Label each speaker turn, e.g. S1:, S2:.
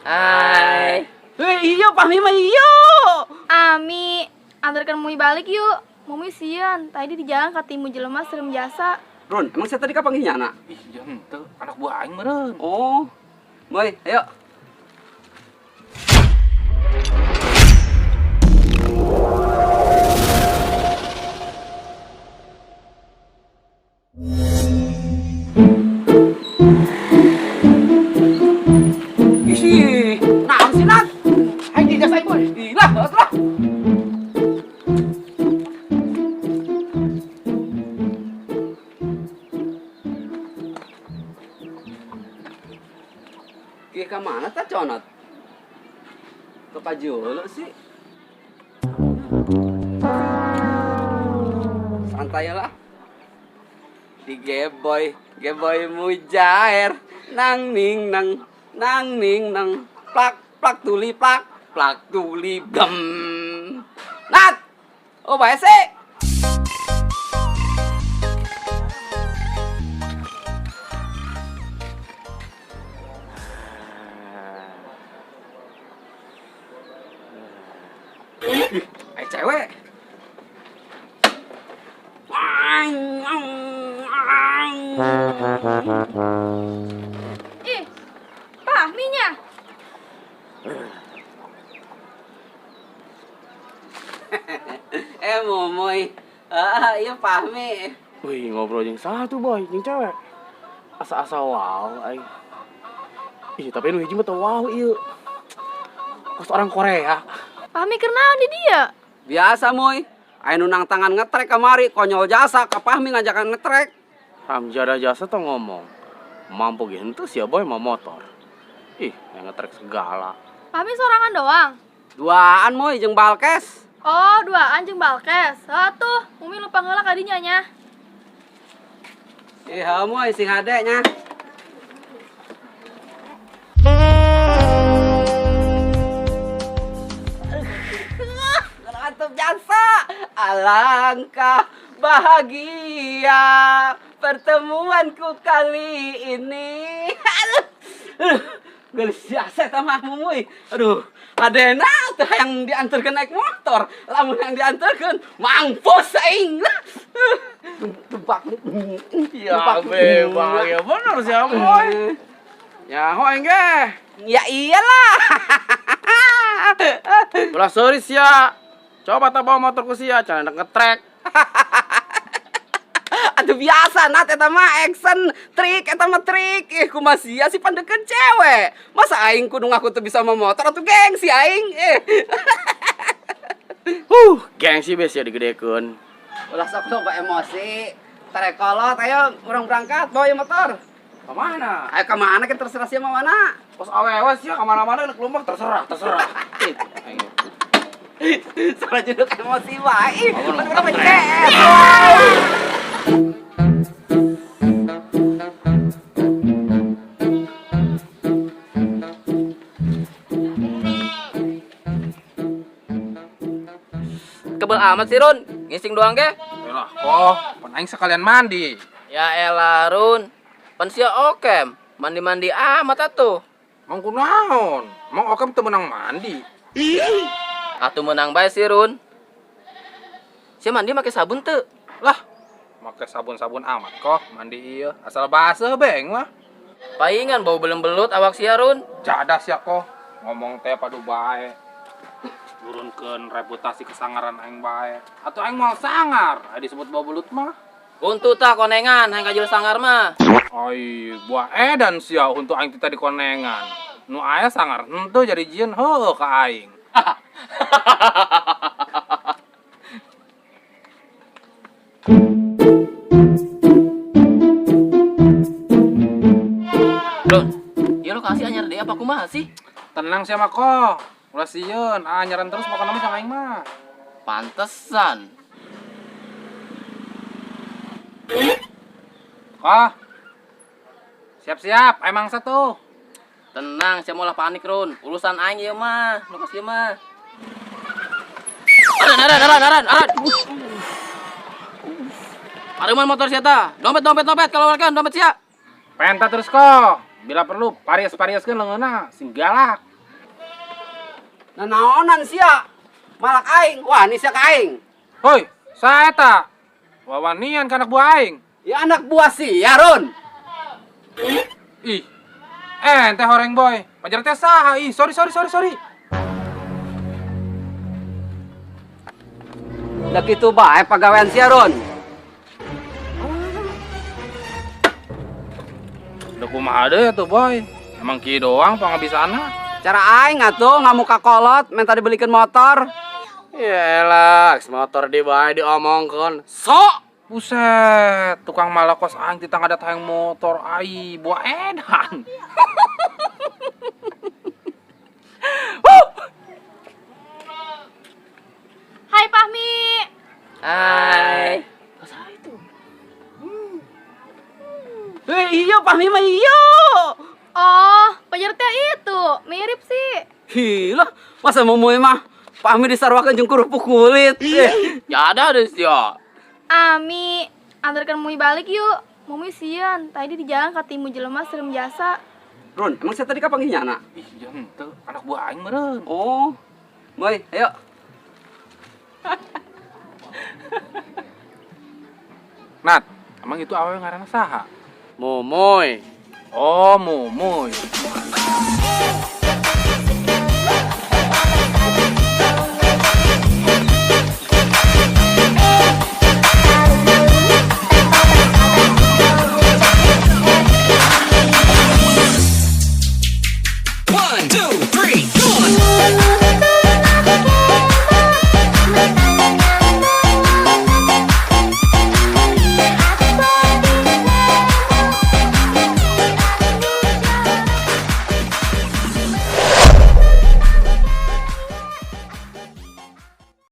S1: Hai.
S2: Hei, iya Fahmi mah iya.
S3: Ami, antarkan Mumi balik yuk. Mumi sieun, tadi di jalan katimu jelema serem jasa.
S2: Run, emang saya tadi kapan nyana?
S4: Ih, jangan tuh anak buah aing meureun.
S2: Oh. Boy, ayo. Isi, naon sih Nat?
S4: Aing di jas aing boy.
S2: Ih lah, lah. Ki ka mana ta conot? Ke Pajolo sih. Santai lah. Di geboy, geboy mujair, nang ning nang, nang ning nang, plak plak tuli plak, plak tuli gem. Nat, oh bae sih. Ih, cewek. Aing, aing, aing.
S3: Ih, Fahminya.
S2: Momoy. Ah, iya Fahmi.
S1: Wih, ngobrol jeung satu boy, jeung cewek. Asa-asa wow aing. Ih, tapi nu hiji mah teu wow ieu. Kos orang Korea.
S3: Fahmi keur naon di dia?
S2: Biasa, Moy. Aya nu nang tangan ngetrek kamari, konyol jasa ka Fahmi ngajakan ngetrek.
S1: Ramjada jasa tuh ngomong. Mampu ge henteu sia boy mah motor. Ih, yang ngetrek segala.
S3: Fahmi sorangan doang.
S2: Duaan, Moy, jeung Balkes.
S3: Oh, duaan jeung Balkes. Atuh, Mumi lupa ngeula ka dinya nya.
S2: Ih, Moy, sing hade nya. Mantap jasa. Alangkah bahagia pertemuanku kali ini. Aduh, geus biasa eta mah Mumuy. Aduh, adena teh yang diantarkeun naik motor, lamun yang diantarkeun mampus aing. Tebak.
S1: Ya, bebas ya bener sih boy. Ya, aing ge.
S2: Ya iyalah.
S1: Ulah seuris ya. Coba tak bawa motor ku sia, jangan ngetrek.
S2: Aduh biasa Nat eta mah action trik eta mah trik. Ih kumaha sia sih pandeukeun cewek. Masa aing kudu ngaku teu bisa mawa motor atuh gengsi aing.
S1: Gengsi be sia digedekeun.
S2: Ulah sok loba emosi. Tarekolot ayo urang berangkat bawa motor.
S1: Kemana?
S2: Ayo ke mana kan terserah sia mah mana.
S1: Pos awewe sia kemana-mana nek lumbak terserah, terserah. Ih, aing.
S2: Salah jeduk emosi wae.
S1: Bangun,
S2: Pan urang mah
S1: ngetrek.
S2: CS.
S5: Kebel amat sih Run, ngising doang ge.
S4: Elah koh, pan aing sekalian mandi.
S5: Ya elah Run, pan sia okem, mandi-mandi amat atuh.
S4: Emang kunaon? Emang okem teu meunang mandi.
S5: Atuh meunang bae sih Run. Sia mandi make sabun teu?
S4: Lah, make sabun-sabun amat koh mandi ieu. Asal baseuh beng mah.
S5: Paingan bau belem-belut awak sia Run.
S4: Jadah sia koh, ngomong teh padu bae. Turunkeun reputasi kesangaran aing bae. Atuh aing moal sangar, aya disebut bau belut mah.
S5: Untuk tah konengan, hayang kajul sangar mah.
S4: Ai, buah edan sia untuk aing teh tadi konengan. Nu aya sangar henteu jadi jieun heueuh ka aing.
S5: Run, ieu lokasi anyar deui apa kumaha sih?
S4: Tenang sia mah koh. Ulah sieun, anyaran terus pokona mah jeung aing mah.
S5: Pantesan.
S4: Koh. Siap-siap, aing mangsa tuh.
S5: Tenang, sia molah panik Run. Urusan aing ieu mah, lokasi ieu mah. Aran, aran, aran, aran, aran. Paruman motor sia tah. Dompet, dompet, dompet, keluarkan dompet sia.
S4: Penta terus koh. Bila perlu parias-pariaskeun leungeunna sing galak.
S2: Nanaonan sia. Malak aing, wah ini sia ka aing.
S4: Hoi, saya tak. Wawanian ka anak buah aing.
S2: Ya anak buah sia, Run.
S4: Ih. Ente horeng boy. Pajar teh saha? Ih, sorry sorry sorry sorry.
S2: Lah kitu bae pagawean sia, Run.
S4: Udah kumaha deui atuh boy. Emang kieu doang pangabisana.
S2: Cara aing atuh ngamuk ka kolot minta dibelikan motor.
S1: Yaelah, motor di bae diomongkeun. Sok.
S4: Buset, tukang malakos aing titang ada hayang motor ai, buah edan.
S3: Hai Fahmi.
S5: Hai.
S2: Eh iya Fahmi mah iya.
S3: Oh, pajar teh itu. Mirip sih.
S2: Gila, masa Mumuy mah Fahmi disarwakeun jeung kerupuk kulit. Eh,
S5: Ya ada deh sia.
S3: Ami, antarkan Mumi balik yuk. Mumi sieun, tadi di jalan katimu jelema serem jasa.
S2: Run, emang saya tadi kapan nyana?
S4: Ih, henteu, anak buah aing meureun.
S2: Oh, Boy, ayo.
S4: Nat, emang itu awewe ngaranna saha?
S1: Momoy.
S4: Oh, Mumuy.